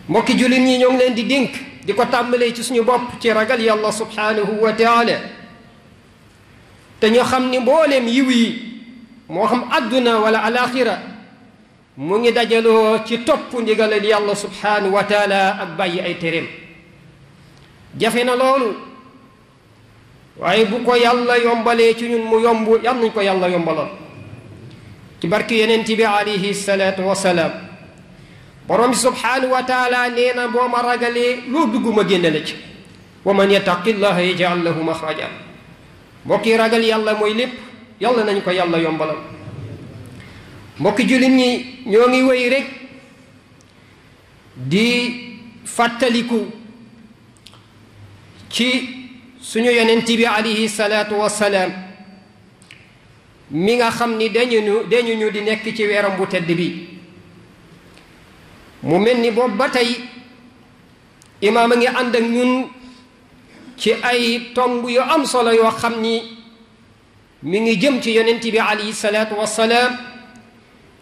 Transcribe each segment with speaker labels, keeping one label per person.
Speaker 1: mbokki jullit ñi ñoo ngi leen di dénk di ko tàmbalee ci suñu bopp ci ragal yàlla subhanahu wa taala te ñu xam ni mbooleem yiw yi moo xam àdduna wala alaxira mu ngi dajaloo ci topp ndigalal yàlla subhanahu wa taala ak bàyyi ay tereem jafe na loolu waaye bu ko yàlla yombalee ci ñun mu yomb yal nañ ko yàlla yombalal ci barki yonent bi alayhi salaatu wasalaam borom bi subhanahu wa taala nee na boo ma ragalee loo dugg ma génne la ci wa man yattaqillaha yaj'al lahu maxraja mbokki ragal yàlla mooy lépp yàlla nañ ko yàlla yombalal mbokki jullit ñi ñoo ngi wéy rek di fàttaliku ci suñu yonent bi alayhi salaatu wasalaam mi nga xam ni dañu di nekk ci weeram bu tedd bi mu mel ni boobu ba tey imaam a ngi ànd ak ñun ci ay tomb yu am solo yoo xam ni mi ngi jëm ci yonent bi alayhi salaatu wasalaam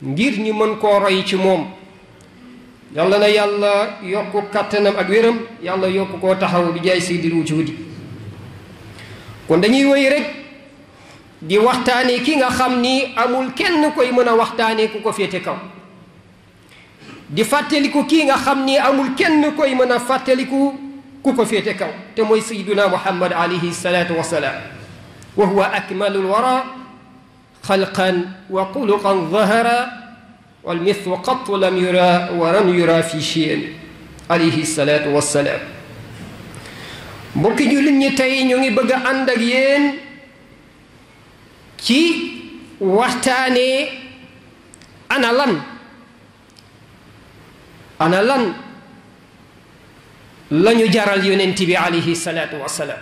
Speaker 1: ngir ñi mën koo roy ci moom yàlla na yàlla yokku kàttanam ak wéram yàlla yokku koo taxaw bi jaay sayyidil wujuudi kon dañuy wéy rek di waxtaane ki nga xam ni amul kenn koy mën a waxtaane ku ko féete kaw di fàttaliku kii nga xam ni amul kenn koy mën a fàttaliku ku ko féete kaw te mooy sayyiduna muhammad alayhi salaatu wasalaam wa huwa akmalul wara xalqan wa xuluqan zahara wal mithlu qattu lam yura wa lam yura fi shay'in alayhi salaatu wasalaam mbokki jullit ñi tey ñu ngi bëgg a ànd ak yéen ci waxtaanee ana lan lañu jaral yonent bi alayhi salaatu wasalaam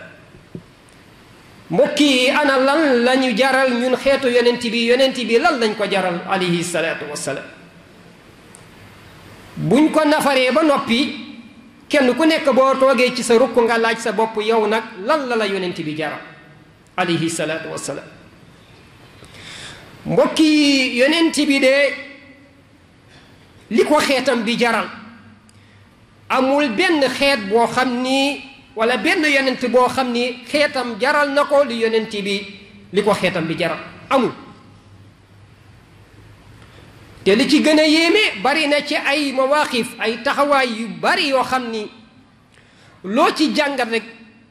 Speaker 1: mbokk yi ana lan lañu jaral ñun xeetu yonent bi lan lañ ko jaral alayhi salaatu wasalaam buñ ko nafaree ba noppi kenn ku nekk boo toogee ci sa rukk nga laaj sa bopp yow nag lan la yonent bi jaral alayhi salaatu wasalaam mbokk yi yonent bi de li ko xeetam bi jaral amul benn xeet boo xam ni wala benn yonent boo xam ni xeetam jaral na ko li yonent bi li ko xeetam bi jaral amul te li ci gën a yéeme bari na ci ay mawaqif ay taxawaay yu bari yoo xam ni loo ci jàngat rek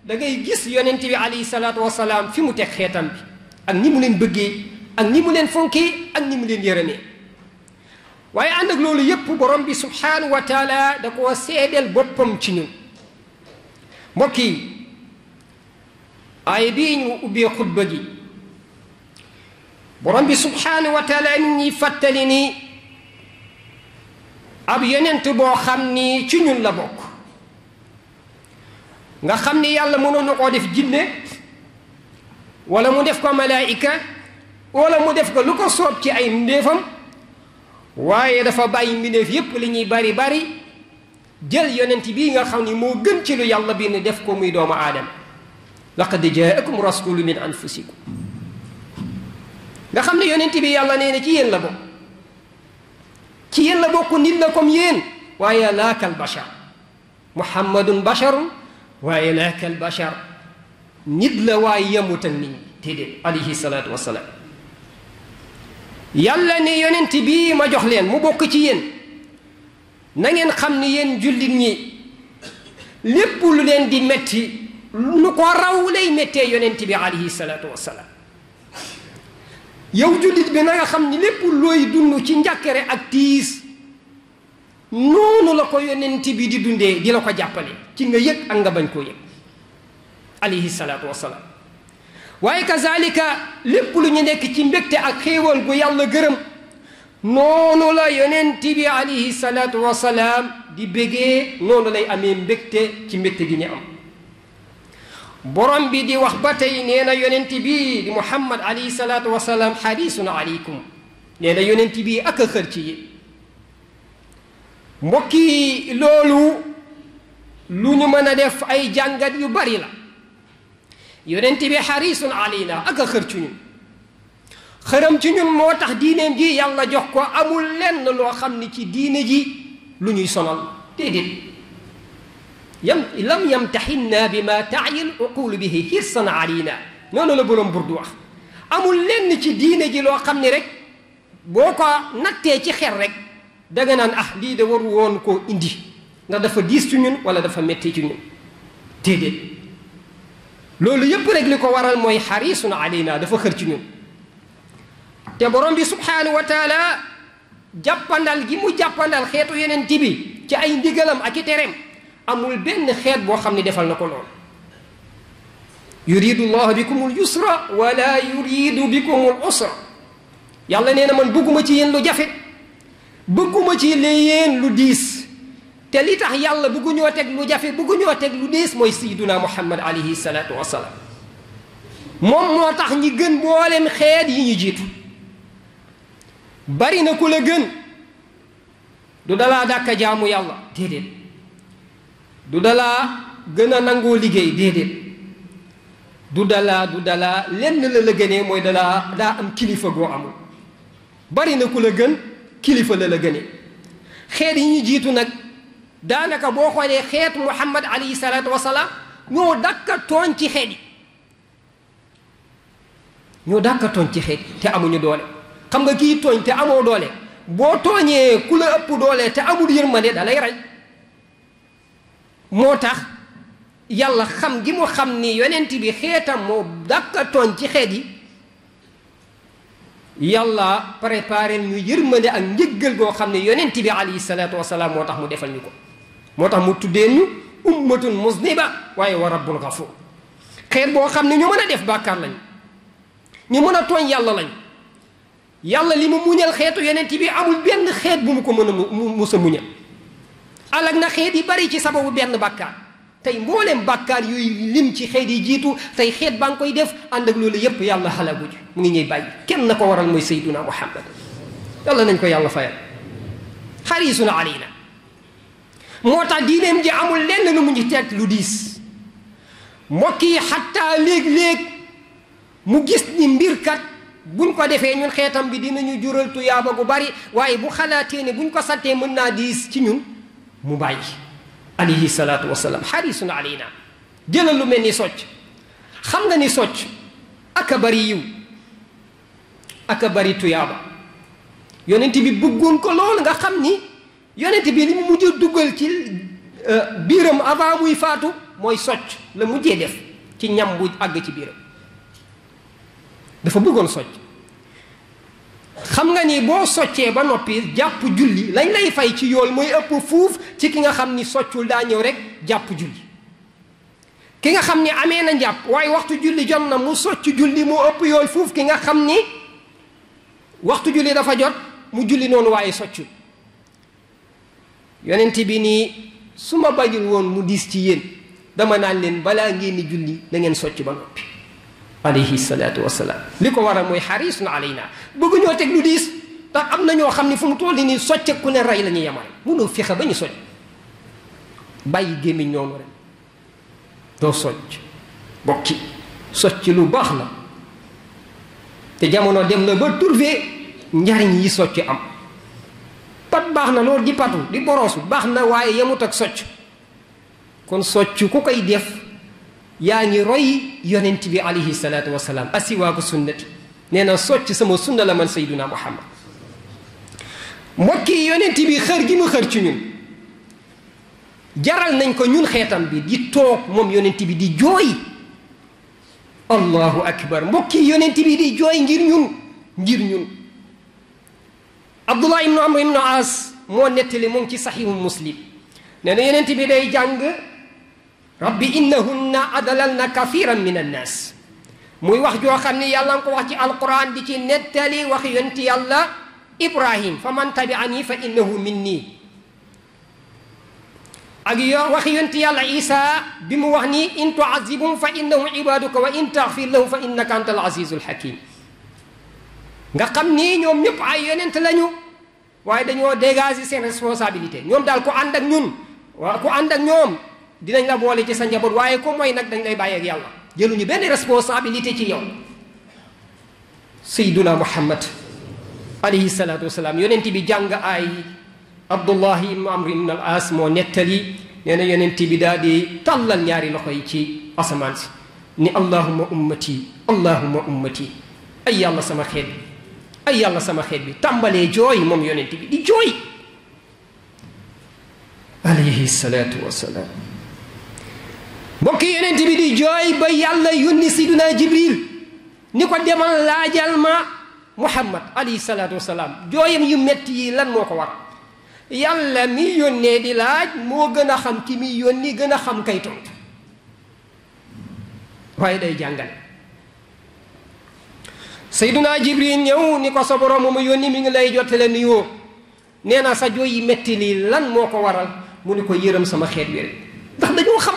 Speaker 1: da ngay gis yonent bi alayhi salaatu wasalaam fi mu teg xeetam bi ak ni mu leen bëggee ak ni mu leen fonkee ak ni mu leen yërëmee waaye ànd ak loolu yépp borom bi subhanahu wa taala da koo seedeel boppam ci ñun mbokk yi aaya bii ñu ubbee xutba gi borom bi subhanahu wa taala mi ñuy fàttali ni ab yonent boo xam ni ci ñun la bokk nga xam ni yàlla mënoon na koo def jinne wala mu def ko malaayika wala mu def ko lu ko soob ci ay mbindeefam waaye dafa bàyyi mbindeef yépp li ñuy bari bari jël yonent bii nga xam ni moo gën ci lu yàlla bind def ko muy doomu aadama laqad jaakum rasulun min anfusikum nga xam ne yonent bi yàlla nee na ci yéen la bokk ci yéen la bokk nit la comme yéen waaye laa kal bashar muhammadun basharun waaye laa kal bashar nit la waaye yemut ak nit ñi déedéet alayhi salaatu wasalaam yàlla ne yonent bii ma jox leen mu bokk ci yéen na ngeen xam ni yéen jullit ñi lépp lu leen di metti nu ko raw lay méttee yonent bi alayhi salaatu wasalaam yow jullit bi na nga xam ni lépp looy dund ci njàkkare ak tiis noonu la ko yonent bi di dundee di la ko jàppale ci nga yëg ak nga bañ koo yëg alayhi salaatu wasalaam waaye kazalika lépp lu ñu nekk ci mbégte ak xéewal gu yàlla gërëm noonu la yonent bi alayhi salaatu wasalaam di bégee noonu lay amee mbégte ci mbégte gi ñu am borom bi di wax ba tey nee na yonent bi di muhammad alayhi salaatu wasalaam xarisun aleykum nee na yonent bi ak a xër ci yi mbokk yi loolu lu ñu mën a def ay jàngat yu bari la yonent bi xarisun aleyna ak a xër ci ñun xëram ci ñun moo tax diineem ji yàlla jox ko amul lenn loo xam ni ci diine ji lu ñuy sonal déedéet lam yamtaxinna bi ma taayil uqulu bihi hirsan alina noonu la borom burdu wax amul lenn ci diine ji loo xam ne rek boo ko nattee ci xel rek danga naan ah lii de waru woon koo indi ndax dafa diis ci ñun wala dafa metti ci ñun déedéet loolu yépp rek li ko waral mooy xarisun aleyna dafa xër ci ñun te borom bi subhanahu wa taala jàppandal gi mu jàppandal xeetu yeneen bi ci ay ndigalam ak i tereem amul benn xeet boo xam ne defal na ko lool yuridu llahu bikum al yusra wala yuridu bikum al usra yàlla nee na man bëgguma ci yéen lu jafe bëgguma ci yéen lu diis te li tax yàlla bëgguñoo teg lu jafe bëgguñoo teg lu diis mooy sayyiduna muhammad alayhi salaatu wasalaam moom moo tax ñi gën mboolem xeet yi ñu jiitu bari na ku la gën du dalaa dàkka jaamu yàlla déedéet du dalaa gën a nangoo liggéey déedéet du dalaa lenn la gënee mooy daa am kilifa goo amul bari na ku la gën kilifa la gënee xeet yi ñu jiitu nag daanaka boo xoolee xeetu muhammad alayhi salaatu wasalaam ñoo dàkka tooñ ci xeet yi ñoo dàkka tooñ ci xeet te amuñu doole xam nga kii tooñ te amoo doole boo tooñee ku la ëpp doole te amul yërmande da lay rey moo tax yàlla xam gi mu xam ni yonent bi xeetam moo dàkka tooñ ci xeet yi yàlla préparé ñu yërmande ak njëggal goo xam ne yonent bi alayhi salaatu wasalaam moo tax mu defal ñu ko moo tax mu tuddee ñu ummatun musniba waaye wa rabbun gafur xeet boo xam ne ñu mën a def bàkkaar lañ ñu mën a tooñ yàlla lañ yàlla li mu muñal xeetu yonent bi amul benn xeet bu mu ko mën a musa muñal alag na xeet yi bari ci sababu benn bàkkaar tey mboolem bàkkaar yooyu lim ci xeet yi jiitu tey xeet baa ngi koy def ànd ak loolu yépp yàlla xalagu ji mu ngi ñuy bàyyi kenn na ko waral mooy sayyiduna muhammad yàlla nañ ko yàlla fayal xarisun alayna moo tax diineem ji amul lenn lu mu ñu teg lu diis mbokk yi xattaa léeg-léeg mu gis ni mbir kat buñ ko defee ñun xeetam bi dinañu jural tuyaaba gu bari waaye bu xalaatee ne buñ ko santee mën naa diis ci ñun mu bàyyi alayhi salaatu wasalaam xarisun alayna jëlal lu mel ni socc xam nga ni socc aka bari yiw aka bari tuyaaba yonent bi bëggoon ko lool nga xam ni yonent bi li mu mujj duggal ci biiram avant muy faatu mooy socc la mujjee def ci ñam bu àgg ci biiram dafa bëggoon socc xam nga ni boo soccee ba noppi jàpp julli lañ lay fay ci yool mooy ëpp fuuf ci ki nga xam ni soccul daa ñëw rek jàpp julli ki nga xam ni amee na njàpp waaye waxtu julli jot na mu socc julli moo ëpp yool fuuf ki nga xam ni waxtu julli dafa jot mu julli noonu waaye soccul yonent bi nii su ma bañul woon mu diis ci yéen dama naan leen balaa ngeen ni julli da ngeen socc ba noppi alayhi salaatu wasalaam li ko waral mooy xarisun alayna bëgg ñoo teg lu diis ndax am na ñoo xam ne fu mu toll nii socc ku ne rey la ñuy yemal mënoo fexe ba ñu socc bàyyi gémmiñ noonu rek doo socc bokki socc lu baax la te jamono dem na ba trouver njariñ yi socc am pat baax na loolu di patu di boroosu baax na waaye yemut ak socc kon socc ku koy def yaa ngi roy yonent bi alayhi salaatu wasalaam asiwaaku sunnati nee na socc sama sunna la man sayyiduna muhammad mbokki yonent bi xër gi mu xër ci ñun jaral nañ ko ñun xeetam bi di toog moom yonent bi di jooy allahu akbar mbokki yonent bi di jooy ngir ñun abdullah ibnu amr ibnu as moo nettali moom ci saxihu muslim nee na yonent bi day jàng rabbi innahunna adalalna kathiran min annas muy wax joo xam ne yàlla nga ko wax ci alquran di ci nettali wax yonent yàlla ibrahim fa man tabi'ani fa innahu minni ak wax yonent yàlla isa bi mu wax ni in tu'azibhum fa innahum ibaduka wa in taghfir lahum fa innaka antal azizul hakim nga xam ni ñoom ñëpp ay yonent lañu waaye dañoo dégager seen responsabilité ñoom daal ku ànd ak ñun waa ku ànd ak ñoom dinañ la boole ci sa njaboot waaye ko mooy nag dañ lay bàyyi ak yàlla jëluñu benn responsabilité ci yow sayyiduna muhammad alayhi salaatu wasalaam yonent bi jàng ay Abdullahi ibn Amr ibn al-As moo nettali nee na yonent bi daal di tàllal ñaari loxo yi ci asamaan si ni allahumma ummati allahumma ummati ay yàlla sama xeet bi ay yàlla sama xeet bi tàmbalee jooy moom yonent bi di jooy alayhi salaatu wassalaam mbokki yonent bi di jooy ba yàlla yónni siduna Jibril ni ko demal laajal ma Muhammad alayhi salaatu wassalaam jooyam yu metti yi lan moo ko war yàlla mi yónnee di laaj moo gën a xam ki mi yónni gën a xam kay tontu waaye day jàngale Seyduna Jibril ñëw ni ko sa borom ma yónni mi ngi lay jottale nuyoo nee na sa jooy yi metti lii lan moo ko waral mu ni ko yërëm sama xeet wi rek ndax dañoo xam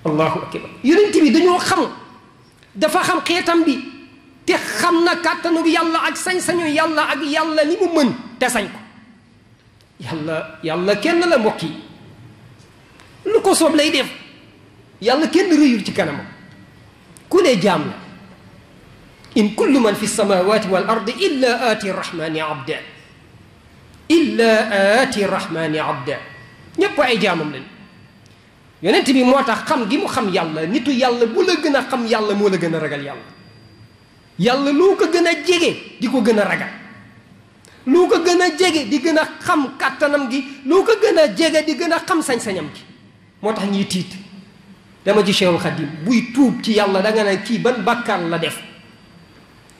Speaker 1: allahu akbar yonent bi dañoo xam dafa xam xeetam bi te xam na kàttanu yàlla ak sañ-sañu yàlla ak yàlla li mu mën te sañ ko yàlla kenn la mbokk yi lu ko soob lay def yàlla kenn rëyul ci kanamam ku ne jaam la in kullu man fi samawati wal ardi illa aati rahmani abda illa aati rahmani abda ñépp ay jaamam lañ yonent bi moo tax xam gi mu xam yàlla nitu yàlla bu la gën a xam yàlla moo la gën a ragal yàlla yàlla loo ko gën a jege di ko gën a ragal loo ko gën a jege di gën a xam kàttanam gi loo ko gën a jege di gën a xam sañ-sañam gi moo tax ñuy tiit dama ci Cheikhul Khadim buy tuub ci yàlla da nga ne kii ban bàkkaar la def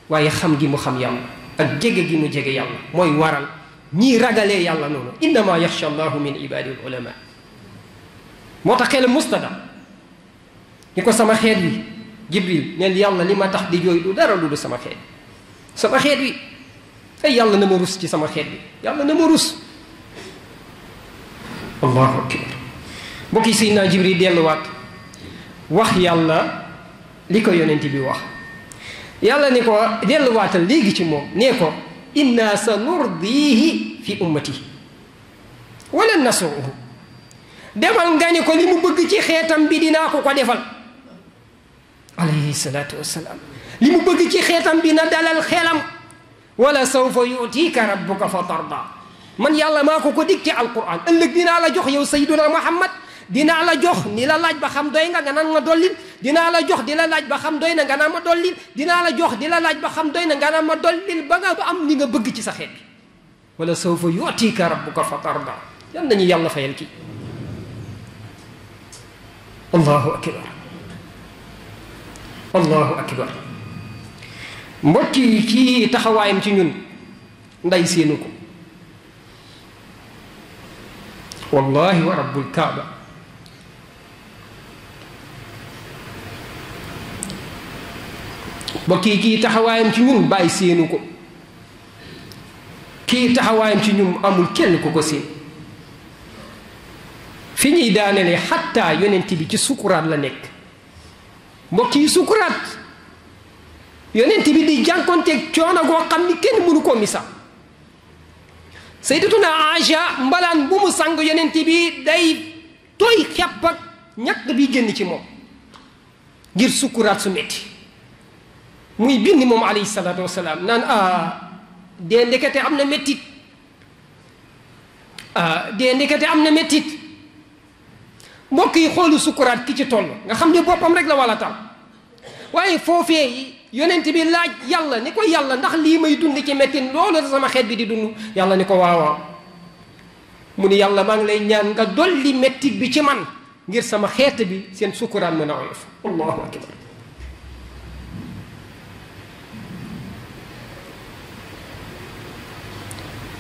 Speaker 1: waaye xam gi mu xam yàlla ak jege gi mu jege yàlla mooy waral ñii ragalee yàlla noonu innama yaxsha allahu min ibadi al ulama moo tax xel mustada ni ko sama xeet wi Jibril neen yàlla li ma tax di jooy du dara lu du sama xeet wi ay yàlla na ma rus ci sama xeet bi yàlla na ma rus allahu akbar mbokk yi Seydina Jibril delluwaat wax yàlla li ko yonent bi wax yàlla ni ko delluwaatal léegi ci moom nee ko inna sa nurdihi fi ummatihi wala nasuuhu demal nga ni ko li mu bëgg ci xeetam bi dinaa ko defal alayhi salaatu wassalaam li mu bëgg ci xeetam bi na dalal xelam wala sawfa yu'tika rabbuka fa tarda man yàlla maa ko dig ci alquran ëllëg dinaa la jox yow sayyiduna Muhammad dinaa la jox ni la laaj ba xam doy nga naan ma dollil dinaa la jox di la laaj ba xam doy na nga naan ma dollil dinaa la jox di la laaj ba xam doy na nga naan ma dollil ba nga am ni nga bëgg ci sa xeet bi wala sawfa yu'tika rabbuka fa tarda yan nañu yàlla fayal kii allahu akbar allahu akbar mbokk yi kii taxawaayam ci ñun nday séenu ko wallahi wa rabbul kaaba mbokk yi kii taxawaayam ci ñun bàyyi séenu ko kii taxawaayam ci ñun amul kenn ku ko séen fi ñuy daanele xatta yonent bi ci sukuraat la nekk mbokk yi sukuraat yonent bi di jànkonteeg coono goo xam ni kenn mënu koo misaal sayyidatuna Aïcha mbalaan bu mu sang yonent bi day tooy xepp ak ñàkk bi génn ci moom ngir sukuraat su metti muy bind moom alayhi salaatu wasalaam naan dee ndekete am na mettit dee ndekete am na mettit mbokk yi xoolu sukuraat ki ci toll nga xam ne boppam rek la wala tal waaye foofee yonent bi laaj yàlla ni ko yàlla ndax lii may dund ci mettit loolu sama xeet bi di dund yàlla ni ko waawaaw mu ni yàlla maa ngi lay ñaan nga dolli mettit bi ci man ngir sama xeet bi seen sukuraat mën a oyof allahu akbar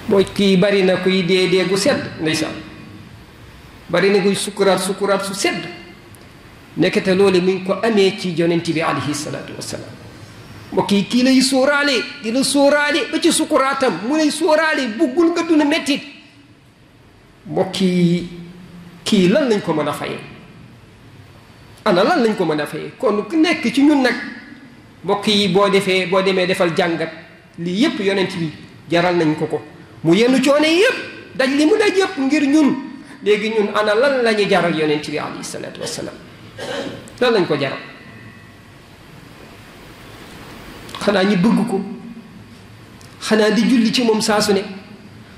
Speaker 1: mooy kii bari na kuy dee gu sedd ndeysaan bari na kuy sukuraat su sedd nekkete loolu mi ngi ko amee ci yonent bi alayhi salaatu wassalaam mbokk yi kii lay sóoraale di la sóoraale ba ci sukuraatam mu lay sóoraale buggul nga dund mettit mbokk yi kii lan lañ ko mën a fayee ana lan lañ ko mën a fayee kon ku nekk ci ñun nag mbokk yi boo demee defal jàngat lii yépp yonent bi jaral nañ ko mu yenn coono yépp daj li mu daj yépp ngir ñun léegi ñun ana lan la ñu jaral yonent bi alayhi salaatu wassalaam lan lañ ko jaral xanaa ñi bëgg ko xanaa di julli ci moom saa su ne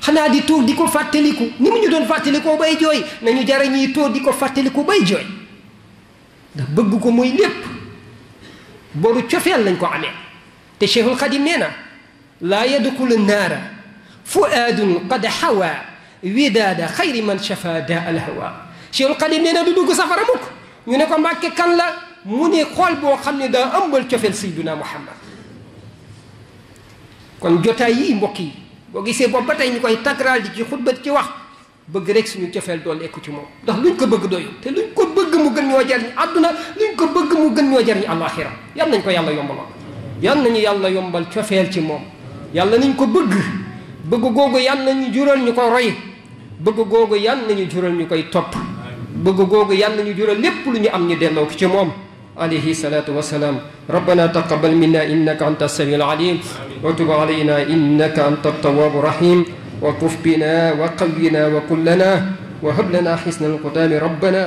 Speaker 1: xanaa di toog di ko fàttaliku ni mu ñu doon fàttalikoo bay jooy nañu jara ñuy toog di ko fàttaliku bay jooy ndax bëgg ko muy lépp boru cofeel lañ ko amee te Cheikhul Xadim nee na laa yadxulu naara fuaadun qad xawa widaada xayri man shafa daa alhawa Cheikhul Xadim nee na du dugg safara mukk ñu ne ko Mbàkke kan la mu ne xool boo xam ne daa ëmbal cofeel Sayyiduna Muhammad kon jotaay yi mbokk yi boo gisee boobu ba tey ñu koy takraal di ci xutbat ci wax bëgg rek suñu cofeel doon lekku ci moom ndax luñ ko bëgg doyu te luñ ko bëgg mu gën ñoo jariñ àdduna luñ ko bëgg mu gën ñoo jariñ àllaaxira yal nañ ko yàlla yombal yal nañu yàlla yombal cofeel ci moom yàlla nañ ko bëgg googu yal nañu jural ñu ko roy bëgg googu yal nañu jural ñu koy topp bëgg googu yal nañu jural lépp lu ñu am ñu delloo ko ci moom عليه الصلاة والسلام ربنا تقبل منا إنك أنت السميع العليم وتب علينا إنك أنت التواب الرحيم وطف بنا وقونا وكلنا وهب لنا حسن الختام ربنا